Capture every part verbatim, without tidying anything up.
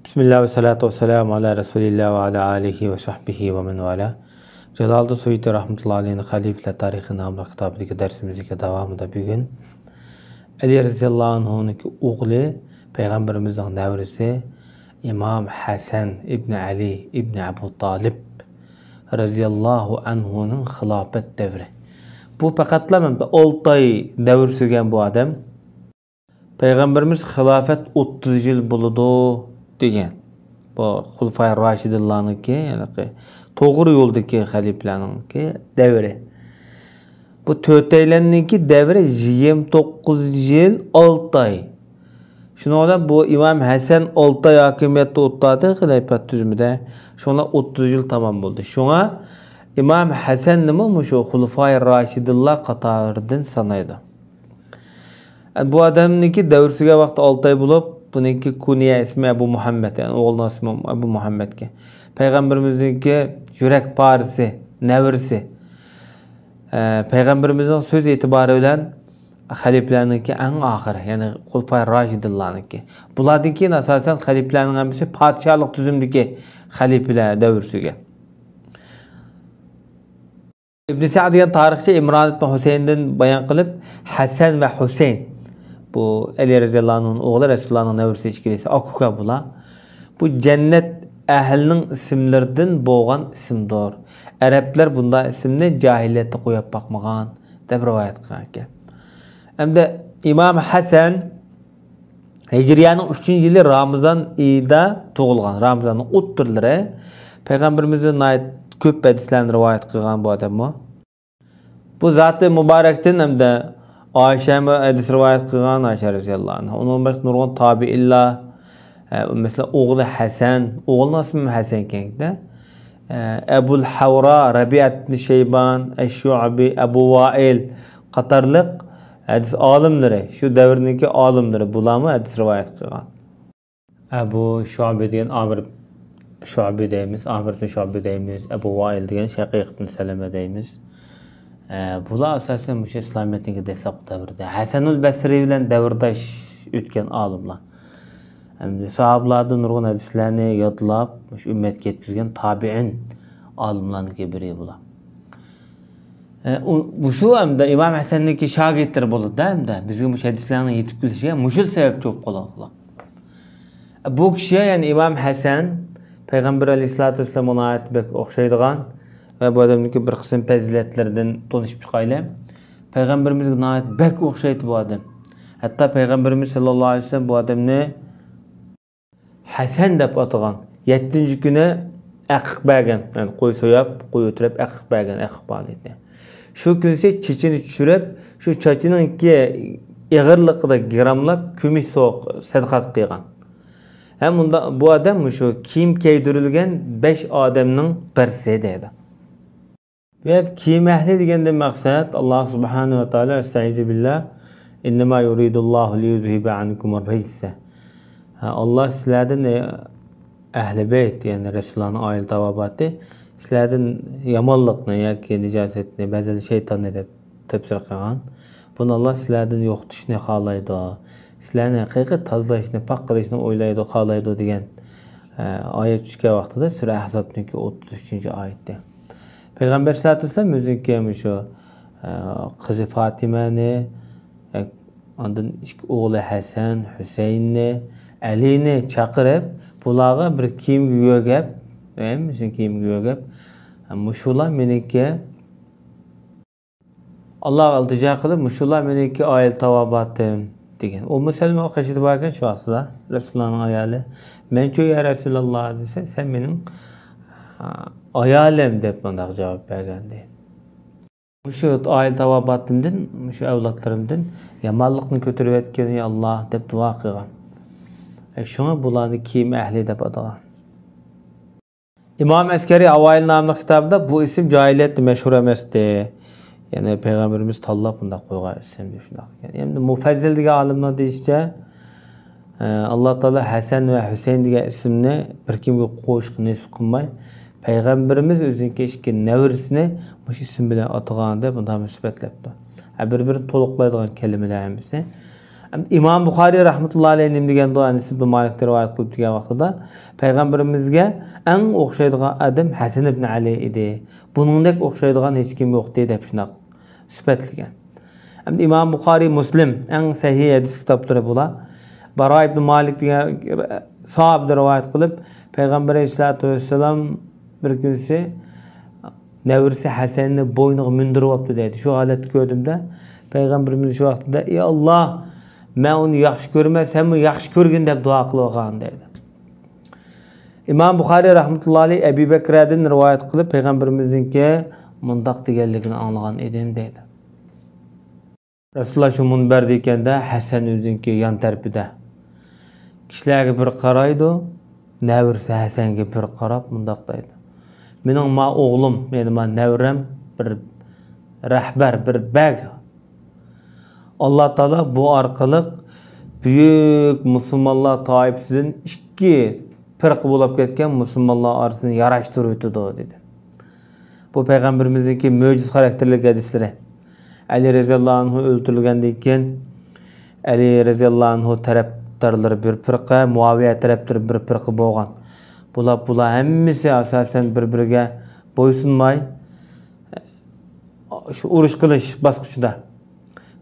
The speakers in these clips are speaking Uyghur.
بىسمىللا ۋەسسالاتۇ ۋەسسالامۇ ئالا رەسۇلىللا ۋە ئالا ئالىھى ۋە سەھبىھى ۋە مەن ۋالا. جالالىدىن سۇيۇتى رەھمەتۇللا ئەلەيھىنىڭ خەلىپىلەر تارىخى ناملىق كىتابىدىكى دەرسىمىزدىكى داۋامىدا بۈگۈن ئەلى رەزىياللاھۇ ئەنھۇنىڭكى ئوغلى، پەيغەمبىرىمىزنىڭ نەۋرىسى ئىمام ھەسەن ئىبنى ئەلى ئىبنى ئەبۇ تالىپ رەزىياللاھۇ ئەنھۇنىڭ خىلاپەت دەۋرى. بۇ پەقەتلا مەن ئالتە ئاي دەۋر سۈرگەن بۇ ئادەم. پەيغەمبىرىمىز خىلاپەت ئوتتۇز يىل بولىدۇ دېگەن. بۇ خۇلىفاي راشىدىنلارنىڭكى، يەنى توغرا يولدىكى خەلىپىلەرنىڭكى دەۋرى. بۇ تۆتەيلەننىڭكى دەۋرى يىگىرمە توققۇز يىل ئالتە ئاي. شۇنىڭ بىلەن بۇ ئىمام ھەسەن ئالتە ئاي ھاكىمىيەتتە ئولتۇردى خىلاپەت تۈزۈمىدە. شۇڭا ئوتتۇز يىل تامام بولدى. شۇڭا ئىمام ھەسەننىمۇ مۇشۇ خۇلىفاي راشىدىنلار قاتارىدىن سانايدۇ. بۇ ئادەمنىڭكى دەۋر سۈرگەن ۋاقتى ئالتە ئاي بولۇپ، بۇنىڭكى كۇنيە ئىسمى ئەبۇ مۇھەممەد، يەنى ئوغلىنىڭ ئىسمى ئەبۇ مۇھەممەدكەن. پەيغەمبىرىمىزنىڭكى يۈرەك پارىسى، نەۋرىسى. ئە، پەيغەمبىرىمىزنىڭ سۆز ئېتىبارى بىلەن خەلىپىلەرنىڭكى ئەڭ ئاخىرى، يەنى خۇلىفاي راشىدىنلارنىڭكى. بۇلاردىن كېيىن ئاساسەن خەلىپىلەرنىڭ ھەممىسى پادىشاھلىق تۈزۈمدىكى خەلىپىلەر دەۋر سۈرگەن. ئىبن سەئد دېگەن تارىخچى ئىمران ئىبن ھۈسەيندىن بايان قىلىپ، ھەسەن ۋە ھۈسەين، بۇ ئەلى رەزىياللاھۇ ئەنھۇنىڭ ئوغلى، رەسۇلۇللانىڭ نەۋرىسى ئىككىلىسى ئاكا-ئۇكا بۇلار. بۇ جەننەت ئەھلىنىڭ ئىسىملىرىدىن بولغان ئىسىمدۇر. ئەرەبلەر بۇنداق ئىسىمنى جاھىلىيەتتە قويۇپ باقمىغان، دەپ رىۋايەت قىلغان ئىكەن. ئەمدى ئىمام ھەسەن ھىجرىيەنىڭ ئۈچىنچى يىلى رامىزان ئېيىدا تۇغۇلغان، رامىزاننىڭ ئوتتۇرىلىرى. پەيغەمبىرىمىزدىن ناھايىتى كۆپ ھەدىسلەرنى رىۋايەت قىلغان بۇ ئادەممۇ. بۇ زاتى مۇبارەكتىن ھەمدە ئائىشەمۇ ھەدىس رىۋايەت قىلغان، ئائىشە رەزىياللاھۇ ئەنھا. ئۇنىڭدىن باشقا نۇرغۇن تابىئىنلار، ئە، مەسىلەن، ئوغلى ھەسەن، ئوغلىنىڭ ئىسمى ھەسەن ئىكەن-دە. ئە، ئەبۇل ھەۋرا، رەبىئەت ئىبن شەيبان، ئەششۇئبى، ئەبۇ ۋائىل قاتارلىق ھەدىس ئالىملىرى، شۇ دەۋرنىڭكى ئالىملىرى، بۇلارمۇ ھەدىس رىۋايەت قىلغان. ئەبۇ شۇئبە دېگەن ئامىر شۇئبە دەيمىز، ئامىر ئىبن شۇئبە دەيمىز، ئەبۇ ۋائىل دېگەن شەقىق ئىبن سەلەمە دەيمىز. ئە، بۇلار ئاساسەن مۇشۇ ئىسلامىيەتنىڭكى دەسلەپكى دەۋرىدە ھەسەنۇل بەسرى بىلەن دەۋرداش ئۆتكەن ئالىملار. ئەمدى ساھابىلاردىن نۇرغۇن ھەدىسلەرنى يادلاپ، مۇشۇ ئۈممەتكە يەتكۈزگەن تابىئىن ئالىملارنىڭكى بىرى بۇلار. ئە، ئۇ، مۇشۇ ئەمدى ئىمام ھەسەننىڭكى شاگىرتلىرى بولىدۇ-دە، ئەمدى بىزگە مۇشۇ ھەدىسلەرنىڭ يېتىپ كېلىشىگە مۇشۇ سەۋەبچى بولۇپ قالغان. بۇ كىشى، يەنى ئىمام ھەسەن، پەيغەمبەر ئەلەيھىسسالاتۇ ۋەسسالامغا ناھايىتى بەك ئوخشايدىغان ۋە بۇ ئادەمنىڭكى بىر قىسىم پەزىلەتلىرىدىن تونۇشۇپ چىقايلى. پەيغەمبىرىمىزگە ناھايىتى بەك ئوخشايتتى بۇ ئادەم. ھەتتا پەيغەمبىرىمىز ساللاللاھۇ ئەلەيھى ۋەسەللەم بۇ ئادەمنى ھەسەن دەپ ئاتىغان. يەتتىنچى كۈنى ئەقىق بەرگەن. يەنى قوي سويۇپ، قوي ئۆلتۈرۈپ ئەقىق بەرگەن، ئەقىق پائالىيىتى. شۇ كۈنىسى چېچىنى چۈشۈرۈپ، شۇ چاچىنىڭكى ئېغىرلىقىدا گىراملاپ كۈمۈش سوغۇق سەدىقە قىلغان. ھەم ئۇندا بۇ ئادەم مۇشۇ كىيىم كىيدۈرۈلگەن بەش ئادەمنىڭ بىرسى دەيدۇ. بۇ يەردە كىيىم ئەھلى دېگەندىن مەقسەت، ئاللا سۇبھانەھۇ ۋە تائالا، ئەستەئىزۇ بىللا، ئىننەما يۇرىدۇللاھۇ لىيۇزھىبە ئانكۇمۇر رىجسە. ھە، ئاللا سىلەردىن، ئە، ئەھلى بەيت، يەنى رەسۇلۇللانىڭ ئائىلە تاۋابىئاتى، سىلەردىن يامانلىقنى ياكى نىجاسەتنى، بەزىلەر شەيتاننى دەپ تەپسىر قىلغان. بۇنى ئاللا سىلەردىن يوقىتىشنى خالايدۇ. سىلەرنى ھەقىقىي تازىلاشنى، پاك قىلىشنى ئويلايدۇ، خالايدۇ دېگەن، ئە، ئايەت چۈشكەن ۋاقتىدا سۈرە ئەھزابنىڭكى ئوتتۇز ئۈچىنچى ئايىتى. پەيغەمبەر سەللەللاھۇ ئەلەيھى ۋەسەللەم ئۆزىنىڭكى مۇشۇ، ئە، قىزى فاتىمەنى، ئە، ئاندىن ئىككى ئوغلى ھەسەن، ھۈسەيىننى، ئەلىنى چاقىرىپ، بۇلارغا بىر كىيىمگە يۆگەپ، ھەممىسىنى كىيىمگە يۆگەپ، مۇشۇلار مېنىڭكى، ئاللاغا ئىلتىجا قىلىپ، مۇشۇلار مېنىڭكى ئائىلە تاۋابىئاتىم، دېگەن. ئۇممۇ سەلمە قېشىدا باركەن شۇ ۋاقتىدا، رەسۇلۇللانىڭ ئايالى. مەنچۇ يا رەسۇلاللا دېسە، سەن مېنىڭ، ئا، ئايالىم، دەپ مۇنداق جاۋاب بەرگەن، دەيدۇ. مۇشۇ ئائىلە تاۋابىئاتىمدىن، مۇشۇ ئەۋلادلىرىمدىن يامانلىقنى كۆتۈرۈۋەتكىن، يا ئاللا، دەپ دۇئا قىلغان. ئە، شۇڭا بۇلارنى كىيىم ئەھلى دەپ ئاتىغان. ئىمام ئەسكەرى ئاۋائىل ناملىق كىتابىدا بۇ ئىسىم جاھىلىيەتتە مەشھۇر ئەمەستى. يەنى پەيغەمبىرىمىز تاللاپ بۇنداق قويغان ئىسىم دېيىش شۇنداق ئىكەن. ئەمدى مۇفەززىل دېگەن ئالىمنىڭ دېيىشىچە، ئە، ئاللا تائالا ھەسەن ۋە ھۈسەيىن دېگەن ئىسىمنى بىر كىمگە قويۇشقا نېسىپ قىلماي، پەيغەمبىرىمىز ئۆزىنىڭكى ئىككى نەۋرىسىنى مۇشۇ ئىسىم بىلەن ئاتىغان دەپ مۇنداق سۈپەتلەپتۇ. ھە، بىر-بىرىنى تولۇقلايدىغان كەلىمىلەر ھەممىسى. ئىمام بۇخارىي رەھمەتۇللا ئەلەيھ نېمە دېگەندۇ؟ ئەنەس ئىبن مالىكتىن رىۋايەت قىلىپ دېگەن ۋاقتىدا، پەيغەمبىرىمىزگە ئەڭ ئوخشايدىغان ئادەم ھەسەن ئىبن ئەلى ئىدى. بۇنىڭدەك ئوخشايدىغان ھېچكىم يوقتى، دەپ شۇنداق سۈپەتلىگەن. ئەمدى ئىمام بۇخارىي، مۇسلىم، ئەڭ سەھىھ ھەدىس كىتابلىرى بۇلار. باراي ئىبن مالىك دېگەن ساھابىدىن رىۋايەت قىلىپ، پەيغەمبەر ئەلەيھىسسالاتۇ ۋەسسالام بىر كۈنسى نەۋرىسى ھەسەننى بوينىغا مىندۈرۈۋاپتۇ دەيدۇ. شۇ ھالەتتە كۆردۈم-دە، پەيغەمبىرىمىز شۇ ۋاقتىدا، ئى ئاللا، مەن ئۇنى ياخشى كۆرىمەن، سەنمۇ ياخشى كۆرگىن دەپ دۇئا قىلىۋالغان دەيدۇ. ئىمام بۇخارىي رەھمەتۇللا ئەلەيھ ئەبى بەكرەدىن رىۋايەت قىلىپ، پەيغەمبىرىمىزنىڭكى مۇنداق دېگەنلىكىنى ئاڭلىغان ئىدىم دەيدۇ. رەسۇلۇللا شۇ مۇنبەردە ئىكەندە، ھەسەن ئۆزىنىڭكى يان تەرىپىدە. كىشىلەرگە بىر قارايدۇ، نەۋرىسى ھەسەنگە بىر قاراپ مۇنداق دەيدۇ. مېنىڭ ما ئوغلۇم، يەنى ما نەۋرەم بىر رەھبەر، بىر بەگ. ئاللا تائالا بۇ ئارقىلىق بۈيۈك مۇسۇلمانلار تائىپىسىدىن ئىككى پىرقە بولاپ كەتكەن مۇسۇلمانلار ئارىسىنى ياراشتۇرۇۋېتىدۇ، دېدى. بۇ پەيغەمبىرىمىزنىڭكى مۆجىزە خاراكتېرلىك ھەدىسلىرى. ئەلى رەزىياللاھۇ ئەنھۇ ئۆلتۈرۈلگەندىن كېيىن، ئەلى رەزىياللاھۇ ئەنھۇ تەرەپدارلىرى بىر پىرقە، مۇئاۋىيە تەرەپدارى بىر پىرقە بولغان. بۇلار، بۇلار ھەممىسى ئاساسەن بىر-بىرىگە بويسۇنماي، شۇ ئۇرۇش قىلىش باسقۇچىدا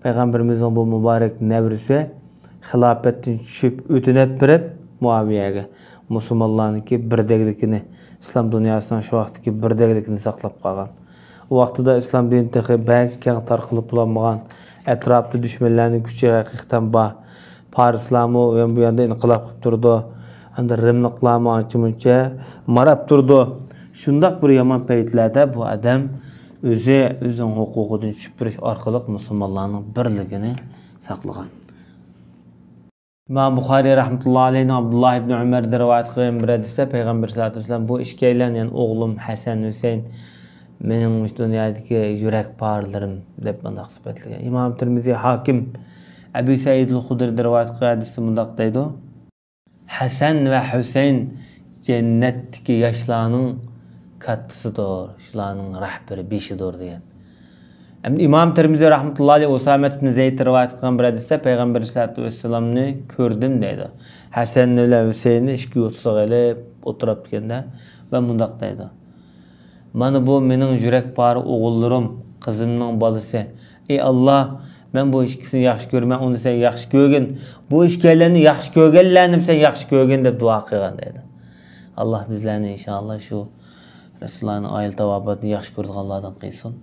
پەيغەمبىرىمىزنىڭ بۇ مۇبارەك نەۋرىسى خىلاپەتتىن چۈشۈپ، ئۆتۈنۈپ بېرىپ مۇئاۋىيەگە، مۇسۇلمانلارنىڭكى بىردەكلىكىنى، ئىسلام دۇنياسىنىڭ شۇ ۋاقىتتىكى بىردەكلىكىنى ساقلاپ قالغان. ئۇ ۋاقتىدا ئىسلام دىنى تېخى بەك كەڭ تارقىلىپ بولالمىغان، ئەتراپتا دۈشمەنلەرنىڭ كۈچى ھەقىقەتەن بار. پارسلارمۇ ئۇ يان بۇ ياندا ئىنقىلاب قىلىپ تۇرىدۇ. ئەمدى رىملىقلارمۇ ئانچە مۇنچە ماراپ تۇرىدۇ. شۇنداق بىر يامان پەيتلەردە بۇ ئادەم ئۆزى ئۆزىنىڭ ھوقۇقىدىن چۈشۈپ بېرىش ئارقىلىق مۇسۇلمانلارنىڭ بىرلىكىنى ساقلىغان. ئىمام بۇخارىي رەھمەتۇللا ئەلەيھنىڭ ئابدۇللا ئىبنى ئۆمەردىن رىۋايەت قىلغان بىر ھەدىستە پەيغەمبەر سەللەللاھۇ ئەلەيھى ۋەسەللەم، بۇ ئىككىيلەن، يەنى ئوغلۇم ھەسەن، ھۈسەيىن مېنىڭ مۇشۇ دۇنيادىكى يۈرەك پارىلىرىم، دەپ مۇنداق سۈپەتلىگەن. ئىمام تىرمىزى، ھاكىم، ئەبۇ سەئىدىل خۇدرىدىن رىۋايەت قىلغان ھەدىستە مۇنداق دەيدۇ. ھەسەن ۋە ھۈسەيىن جەننەتتىكى ياشلارنىڭ كاتتىسىدۇر، شۇلارنىڭ رەھبىرى، بېشىدۇر دېگەن. ئەمدى ئىمام تىرمىزى رەھمەتۇللا ئەلەيھى ئۇسامەت ئىبن زەيدتىن رىۋايەت قىلغان بىر ھەدىستە پەيغەمبەر ئەلەيھىسسالاتۇ ۋەسسالامنى كۆردۈم دەيدۇ. ھەسەننى بىلەن ھۈسەيىننى ئىككى يوتىسىغا ئېلىپ ئولتۇرۇپتىكەندە، ۋە مۇنداق دەيدۇ. مانا بۇ مېنىڭ يۈرەك پارى ئوغۇللىرىم، قىزىمنىڭ بالىسى. ئى ئاللا، مەن بۇ ئىككىسىنى ياخشى كۆرىمەن، ئۇنى سەن ياخشى كۆرگىن. بۇ ئىككىيلەننى ياخشى كۆرگەنلەرنىمۇ سەن ياخشى كۆرگىن، دەپ دۇئا قىلغان دەيدۇ. ئاللا بىزلەرنى ئىنشائاللا شۇ رەسۇلۇللانىڭ ئائىلە تاۋابىئاتىنى ياخشى كۆرىدىغانلاردىن قىلسۇن.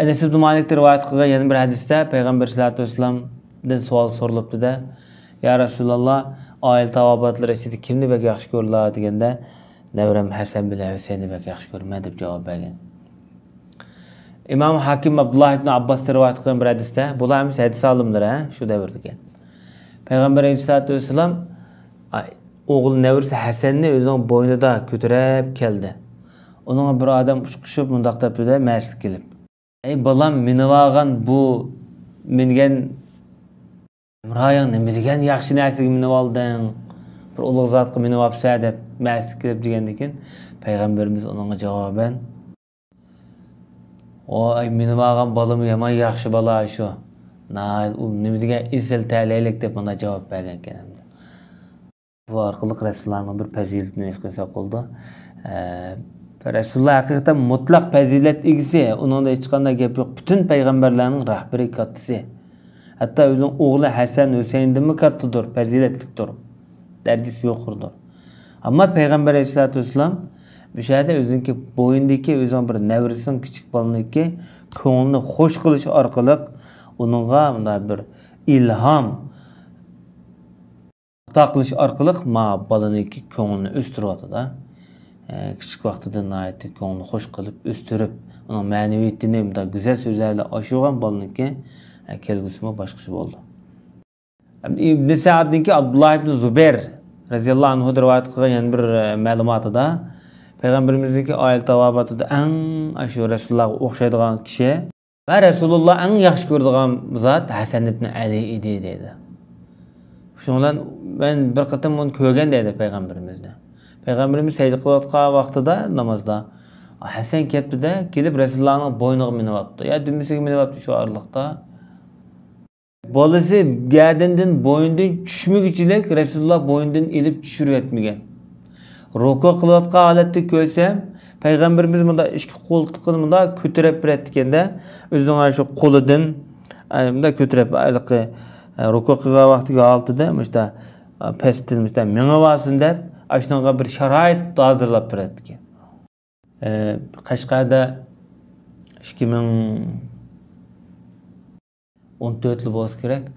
ئەنەس ئىبن مالىكتىن رىۋايەت قىلغان يەنە بىر ھەدىستە پەيغەمبەر سەللەللاھۇ ئەلەيھى ۋەسەللەمدىن سوئال سورىلىپتۇ-دە، يا رەسۇلاللا، ئائىلە تاۋابىئاتلىرى ئىچىدە كىمنى بەك ياخشى كۆرىلا دېگەندە، نەۋرەم ھەسەن بىلەن ھۈسەيننى بەك ياخشى كۆرىمەن، دەپ جاۋاب بەرگەن. ئىمام ھاكىم ئابدۇللا ئىبن ئابباستىن رىۋايەت قىلغان بىر ھەدىستە، بۇلار ھەممىسى ھەدىس ئالىملىرى، ھە، شۇ دەۋردىكى. پەيغەمبەر ئەلەيھىسسالاتۇ ۋەسسالام، ئاي، ئوغلى نەۋرىسى ھەسەننى ئۆزىنىڭ بوينىدا كۆتۈرۈپ كەلدى. ئۇنىڭغا بىر ئادەم ئۇچقۇشۇپ مۇنداق دەپتۇ-دە، مەسىگە كېلىپ. ئەي بالام، مىنىۋالغان بۇ مىنگەن ھەمراھىڭ نېمە دېگەن ياخشى نەرسىگە مىنىۋالدىڭ؟ بىر ئۇلۇغ زاتقا مىنىۋاپسەن، دەپ مەسىگە كېلىپ دېگەندىن كېيىن، پەيغەمبىرىمىز ئۇنىڭغا جاۋابەن، ۋاي، مىنىۋالغان بالىمۇ يامان ياخشى بالا شۇ. ناھايىتى ئۇ نېمە دېگەن ئېسىل تەلەيلىك، دەپ مانا جاۋاب بەرگەنكەن ئەمدى. بۇ ئارقىلىق رەسۇلۇللانىڭ بىر پەزىلىتىنى ھېس قىلساق بولىدۇ. ئە، رەسۇلۇللا ھەقىقەتەن مۇتلەق پەزىلەت ئىگىسى، ئۇنىڭدا ھېچقانداق گەپ يوق. پۈتۈن پەيغەمبەرلەرنىڭ رەھبىرى، كاتتىسى. ھەتتا ئۆزىنىڭ ئوغلى ھەسەن، ھۈسەيىندىنمۇ كاتتىدۇر، پەزىلەتلىكتۇر. دەرىجىسى يۇقىرىدۇر. ئەمما پەيغەمبەر ئەلەيھىسسالاتۇ ۋەسسالام مۇشۇ يەردە ئۆزىنىڭكى بوينىدىكى ئۆزىنىڭ بىر نەۋرىسىنىڭ، كىچىك بالىنىڭكى كۆڭلىنى خوش قىلىش ئارقىلىق ئۇنىڭغا مۇنداق بىر ئىلھام ئاتا قىلىش ئارقىلىق ما بالىنىڭكى كۆڭلىنى ئۆستۈرۈۋاتىدۇ. ئە، كىچىك ۋاقتىدا ناھايىتى كۆڭلىنى خوش قىلىپ ئۆستۈرۈپ، ئۇنىڭ مەنىۋىيىتىنى مۇنداق گۈزەل سۆزلەر بىلەن ئاشۇرغان بالىنىڭكى، ئە، كەلگۈسىمۇ باشقىچە بولىدۇ. ئىبن سەئدنىڭكى ئابدۇللا ئىبن زۇبەير رەزىياللاھۇ ئەنھۇدىن رىۋايەت قىلغان يەنە بىر، ئە، مەلۇماتىدا، پەيغەمبىرىمىزنىڭكى ئائىلە تاۋابىئاتىدا ئەڭ ئاشۇ رەسۇلۇللاغا ئوخشايدىغان كىشى ۋە رەسۇلۇللا ئەڭ ياخشى كۆرىدىغان زات ھەسەن ئىبن ئەلى ئىدى، دەيدۇ. شۇنىڭ بىلەن مەن بىر قېتىم ئۇنى كۆرگەن، دەيدۇ، پەيغەمبىرىمىزنى. پەيغەمبىرىمىز سەجدە قىلىۋاتقان ۋاقتىدا نامازدا ھەسەن كەپتۇ-دە، كېلىپ رەسۇلۇللانىڭ بوينىغا مىنىۋاپتۇ. يا دۈمبىسىگە مىنىۋاپتۇ شۇ ئارىلىقتا. بالىسى گەدىنىدىن، بوينىدىن چۈشمىگۈچىلىك رەسۇلۇللا بوينىدىن ئېلىپ چۈشۈرۈۋەتمىگەن. رۇكۇ قىلىۋاتقان ھالەتتە كۆرسەم، پەيغەمبىرىمىز مۇنداق ئىككى قولتۇقىنى مۇنداق كۆتۈرۈپ بېرەتتىكەن-دە، ئۆزىنىڭ شۇ قولىدىن، ئە، مۇنداق كۆتۈرۈپ، ھېلىقى، ئە، رۇكۇ قىلغان ۋاقتىدىكى ھالىتىدە مۇشتا، ئە، پەستىن مۇشتا مېڭىۋالسۇن دەپ، ئاشۇنىڭغا بىر شارائىت ھازىرلاپ بېرەتتىكەن. ئە، قەشقەردە ئىككى مىڭ ئون تۆتلا بولسا كېرەك.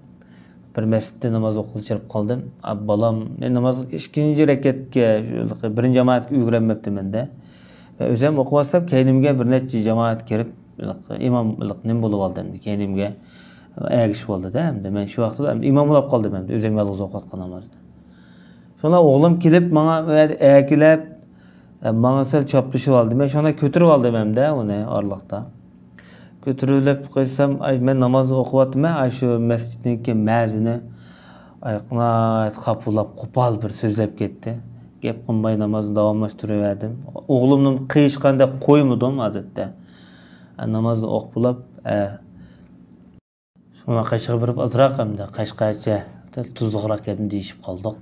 بىر مەسچىتتە ناماز ئوقۇغىلى كىرىپ قالدىم. ئا، بالام، مەن ناماز ئىككىنچى رەكەتكە، بىرىنچى جامائەتكە ئۈلگۈرەلمەپتىمەن-دە. ۋە ئۆزۈم ئوقۇۋاتسام، كەينىمگە بىر نەچچە جامائەت كىرىپ، ئىمام، نېمە بولۇۋالدى ئەمدى، كەينىمگە ئەگىشىۋالدى-دە ئەمدى. مەن شۇ ۋاقىتتا ئەمدى ئىمام بولۇپ قالدىم ئەمدى، ئۆزۈم يالغۇز ئوقۇۋاتقان نامازدا. شۇڭا ئوغلۇم كېلىپ، ماڭا ئەگىلەپ، ئە، ماڭا سەل چاپلىشىۋالدى. مەن شۇنداق كۆتۈرۈۋالدىم ھەمدە ئۇنى ئارىلىقتا. كۆتۈرۈۋېلىپ قويسام، ئاي، مەن ناماز ئوقۇۋاتىمەن، ئاي، شۇ مەسچىتنىڭكى مەزىنى، ئاي، ناھايىتى خاپا بولاپ، قوپال بىر سۆزلەپ كەتتى. گەپ قىلماي نامازنى داۋاملاشتۇرۇۋەردىم. ئوغلۇمنىڭ قىيىشقاندەك قويمىدىم ئادەتتە. ئە، نامازنى ئوقۇپ بولاپ، ئە، شۇڭا قەشقەرگە بېرىپ ئازراق ئەمدى قەشقەرچە تۇزلۇقراق گەپنى دېيىشىپ قالدۇق.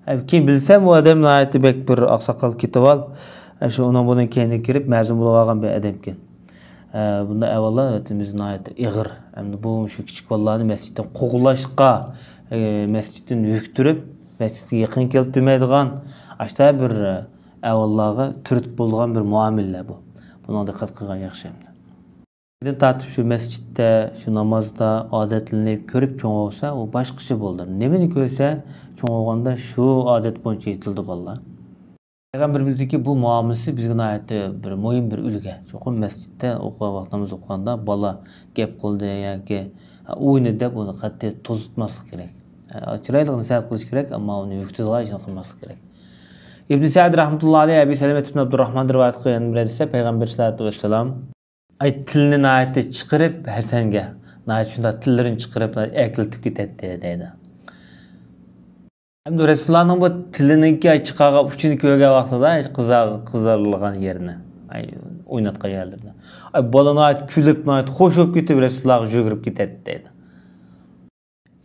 ئە، كېيىن بىلسەم، ئۇ ئادەم ناھايىتى بەك بىر ئاقساقال كېتىۋال، ئە، شۇ ئۇنىڭ بۇنىڭ كەينىگە كىرىپ مەزۇن بولۇۋالغان بىر ئادەمكەن. ئە، بۇنداق ئەھۋاللار ۋەتىنىمىزدە ناھايىتى ئېغىر. ئەمدى بۇ مۇشۇ كىچىك بالىلارنى مەسچىتتىن قوغلاشقا، ئە، مەسچىتتىن يۈكتۈرۈپ، مەسچىتكە يېقىن كەلتۈرمەيدىغان، ئاشۇنداق بىر، ئە، ئەھۋاللارغا تۈرتكە بولىدىغان بىر مۇئامىلىلەر بۇ. بۇنىڭغا دىققەت قىلغان ياخشى ئەمدى. دىن تارتىپ شۇ مەسچىتتە، شۇ نامازدا ئادەتلىنىپ كۆرۈپ چوڭ بولسا، ئۇ باشقىچە بولىدۇ. نېمىنى كۆرسە، چوڭ بولغاندا شۇ ئادەت بويىچە يېتىلىدۇ بالىلار. پەيغەمبىرىمىزنىڭكى بۇ مۇئامىلىسى بىزگە ناھايىتى بىر مۇھىم بىر ئۈلگە. چوقۇم مەسچىتتە ئوقۇغان ۋاقتىمىز ئوقۇغاندا بالا گەپ قىلدى ياكى ئوينىدى دەپ ئۇنى قەتئىي توزۇتماسلىق كېرەك. چىرايلىق نەسىھەت قىلىش كېرەك، ئەمما ئۇنى يۈكتۈرىدىغان ئىشنى قىلماسلىق كېرەك. ئىبن سەئد رەھمەتۇللا ئەلەيھ ئەبى سەلەمە ئىبن ئابدۇرراھماندىن رىۋايەت قىلغان بىر ھەدىستە پەيغەمبەر سەللەللاھۇ ئەلەيھى ۋەسەللەم ئاي، تىلىنى ناھايىتى چىقىرىپ ھەسەنگە، ناھايىتى شۇنداق تىللىرىنى چىقىرىپ ئەركىلىتىپ كېتەتتى دەيدۇ. ئەمدى رەسۇلۇللانىڭ بۇ تىلىنىڭكى ئاي چىقارغان ئۇچىنى كۆرگەن ۋاقتىدا ئاي قىزار-، قىزارلىغان يېرىنى، ئاي ئويناتقان يەرلىرىنى. ئاي بالا ناھايىتى كۈلۈپ، ناھايىتى خوش بولۇپ كېتىپ رەسۇلۇللاغا يۈگۈرۈپ كېتەتتى دەيدۇ.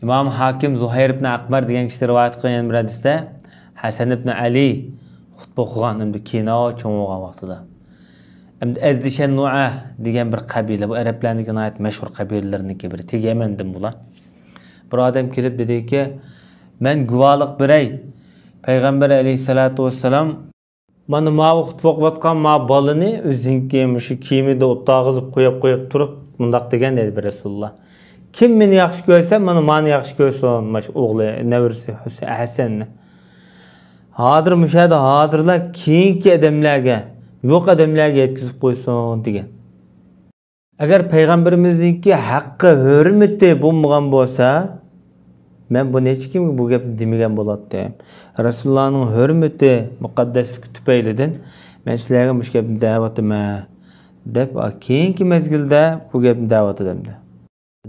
ئىمام ھاكىم زۇھەير ئىبن ئەقمەر دېگەن كىشى رىۋايەت قىلغان يەنە بىر ھەدىستە، ھەسەن ئىبن ئەلى خۇتبە ئوقۇغان، ئەمدى كېيىن چوڭ بولغان ۋاقتىدا. ئەمدى ئەزدى شەننۇئە دېگەن بىر قەبىلە، بۇ ئەرەبلەرنىڭكى ناھايىتى مەشھۇر قەبىلىلىرىنىڭكى بىرى، تېگى يەمەندىن بۇلار. بىر ئادەم كېلىپ دېدىكى، مەن گۇۋاھلىق بېرەي، پەيغەمبەر ئەلەيھىسسالاتۇ ۋەسسالام مانا ماۋۇ خۇتبە ئوقۇۋاتقان ماۋۇ بالىنى ئۆزىنىڭكى مۇشۇ كىيىمىدە ئولتۇرغۇزۇپ قويۇپ، قويۇپ تۇرۇپ، مۇنداق دېگەن دەيدۇ بىر رەسۇلۇللا. كىم مېنى ياخشى كۆرسە، مانا مانى ياخشى كۆرسۇن، مانا شۇ ئوغلى، نەۋرىسى ھۈسە-، ھەسەننى. ھازىر مۇشۇ يەردە ھازىرلا كېيىنكى ئادەملەرگە، يوق ئادەملەرگە يەتكۈزۈپ قويسۇن دېگەن. ئەگەر پەيغەمبىرىمىزنىڭكى ھەققى، ھۆرمىتى بولمىغان بولسا، مەن بۇنى ھېچكىمگە بۇ گەپنى دېمىگەن بولاتتىم. رەسۇلۇللانىڭ ھۆرمىتى، مۇقەددەسلىكى تۈپەيلىدىن مەن سىلەرگە مۇشۇ گەپنى دەۋاتىمەن، دەپ، كېيىنكى مەزگىلدە بۇ گەپنى دەۋاتىدۇ ئەمدى.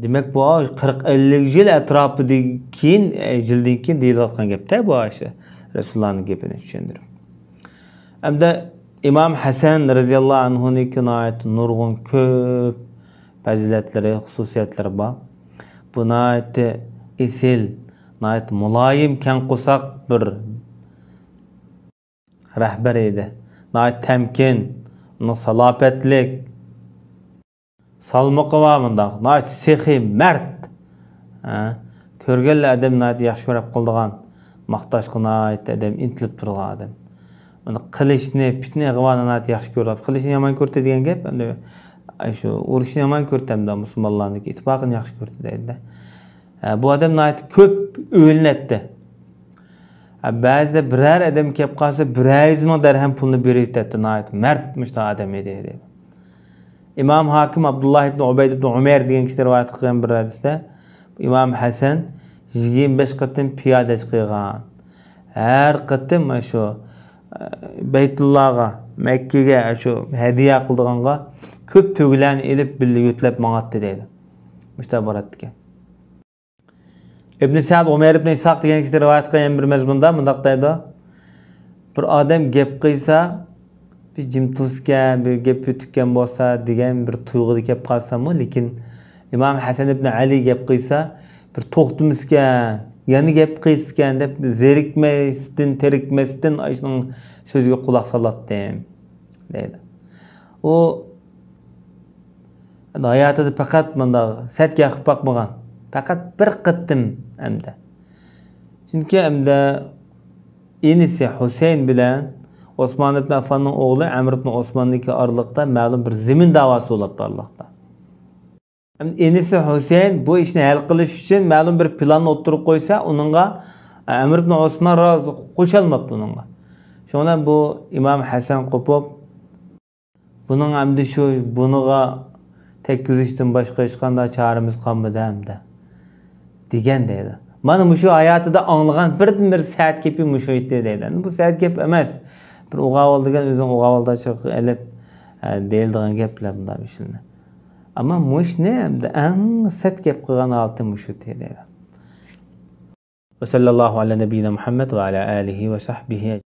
دېمەك، بۇ قىرىق ئەللىك يىل ئەتراپىدىن كېيىن، يىلدىن كېيىن دېيىلىۋاتقان گەپتە بۇ ئاشۇ رەسۇلۇللانىڭ گېپىنى چۈشەندۈرۈپ. ئەمدى ئىمام ھەسەن رەزىياللاھۇ ئەنھۇنىڭكى ناھايىتى نۇرغۇن كۆپ پەزىلەتلىرى، خۇسۇسىيەتلىرى بار. بۇ ناھايىتى ئېسىل، ناھايىتى مۇلايىم، كەڭ قورساق بىر رەھبەر ئىدى. ناھايىتى تەمكىن، ئۇنىڭ سالاپەتلىك، سالمىقى بار مۇنداق، ناھايىتى سېخىي، مەرد. ھە، كۆرگەنلا ئادەم ناھايىتى ياخشى كۆرۈپ قالىدىغان، ماختاشقا ناھايىتى ئادەم ئىنتىلىپ تۇرىدىغان ئادەم. ئۇنى قىلىچنى، پىتنە ئىغۋانى ناھايىتى ياخشى كۆرىدۇ. قىلىچنى يامان كۆرىدۇ دېگەن گەپ، ئەمدى شۇ ئۇرۇشنى يامان كۆرىدۇ، ئەمدى مۇسۇلمانلارنىڭكى ئىتتىپاقىنى ياخشى كۆرىدۇ دەيدۇ. ھە، بۇ ئادەم ناھايىتى كۆپ ئۆلۈنەتتى. ھە، بەزىدە بىرەر ئادەم كەپ قالسا، بىرەر يۈز مىڭ دەرھەم پۇلنى بېرىۋېتەتتى، ناھايىتى مەرد مۇشۇنداق ئادەم ئىدى، دەيدۇ. ئىمام ھاكىم ئابدۇللا ئىبن ئۇبەيد ئىبن ئۇمەر دېگەن كىشىدىن رىۋايەت قىلغان بىر ھەدىستە، ئىمام ھەسەن يىگىرمە بەش قېتىم پىيادە ھەج قىلغان. ھەر قېتىم شۇ، ئە، بەيتۇللاغا، مەككىگە شۇ ھەدىيە قىلىدىغانغا كۆپ تۆگىلەرنى ئېلىپ، بىللە يۆتلەپ ماڭاتتى، دەيدۇ. مۇشۇنداق باراتتىكەن. ئىبن سەئد ئۇمەر ئىبن ئىسھاق دېگەن كىشىدىن رىۋايەت قىلغان يەنە بىر مەزمۇندا مۇنداق دەيدۇ: بىر ئادەم گەپ قىلسا، بىر جىم تۇرسىكەن، بىر گەپ ئۆتۈككەن بولسا دېگەن بىر تۇيغۇدا گەپ قىلساممۇ، لېكىن ئىمام ھەسەن ئىبن ئەلى گەپ قىلسا، بىر توختىمىسكەن، يەنە گەپ قىلسىكەن دەپ زېرىكمەستىن، تېرىكمەستىن ئاشۇنىڭ سۆزىگە قۇلاق سالاتتىم، دەيدۇ. ئۇ ھاياتىدا پەقەت مۇنداق سەت گەپ قىلىپ باقمىغان. پەقەت بىر قېتىم ئەمدى. چۈنكى ئەمدى ئىنىسى ھۈسەيىن بىلەن ئوسمان ئىبن ئەففاننىڭ ئوغلى ئەمر ئىبن ئوسماننىڭكى ئارىلىقتا مەلۇم بىر زېمىن داۋاسى بولۇپ بارلىقتا. ئىنىسى ھۈسەيىن بۇ ئىشنى ھەل قىلىش ئۈچۈن مەلۇم بىر پىلاننى ئوتتۇرىغا قويسا، ئۇنىڭغا ئەمر ئىبن ئوسمان رازى، قوشالماپتۇ ئۇنىڭغا. شۇڭا بۇ ئىمام ھەسەن قوپۇپ، بۇنىڭ ئەمدى شۇ، بۇنىڭغا تەگكۈزۈشتىن باشقا ھېچقانداق چارىمىز قالمىدى ئەمدى، دېگەن دەيدۇ. مانا مۇشۇ ھاياتىدا ئاڭلىغان بىردىنبىر سەت گېپى مۇشۇ ئىدى دەيدۇ. ئەمدى بۇ سەت گەپ ئەمەس. بىر ئوغاۋۇل دېگەن ئۆزىنىڭ ئوغاۋۇلداشلىقىغا ئېلىپ، ئە، دېيىلىدىغان گەپلەر بۇنداق ئىشلىرى. ئەمما مۇشۇنى ئەمدى ئەڭ سەت گەپ قىلغان ھالىتى مۇشۇ دەيدۇ. وصلى الله على نبينا محمد وعلى آله وصحبه أجمعين.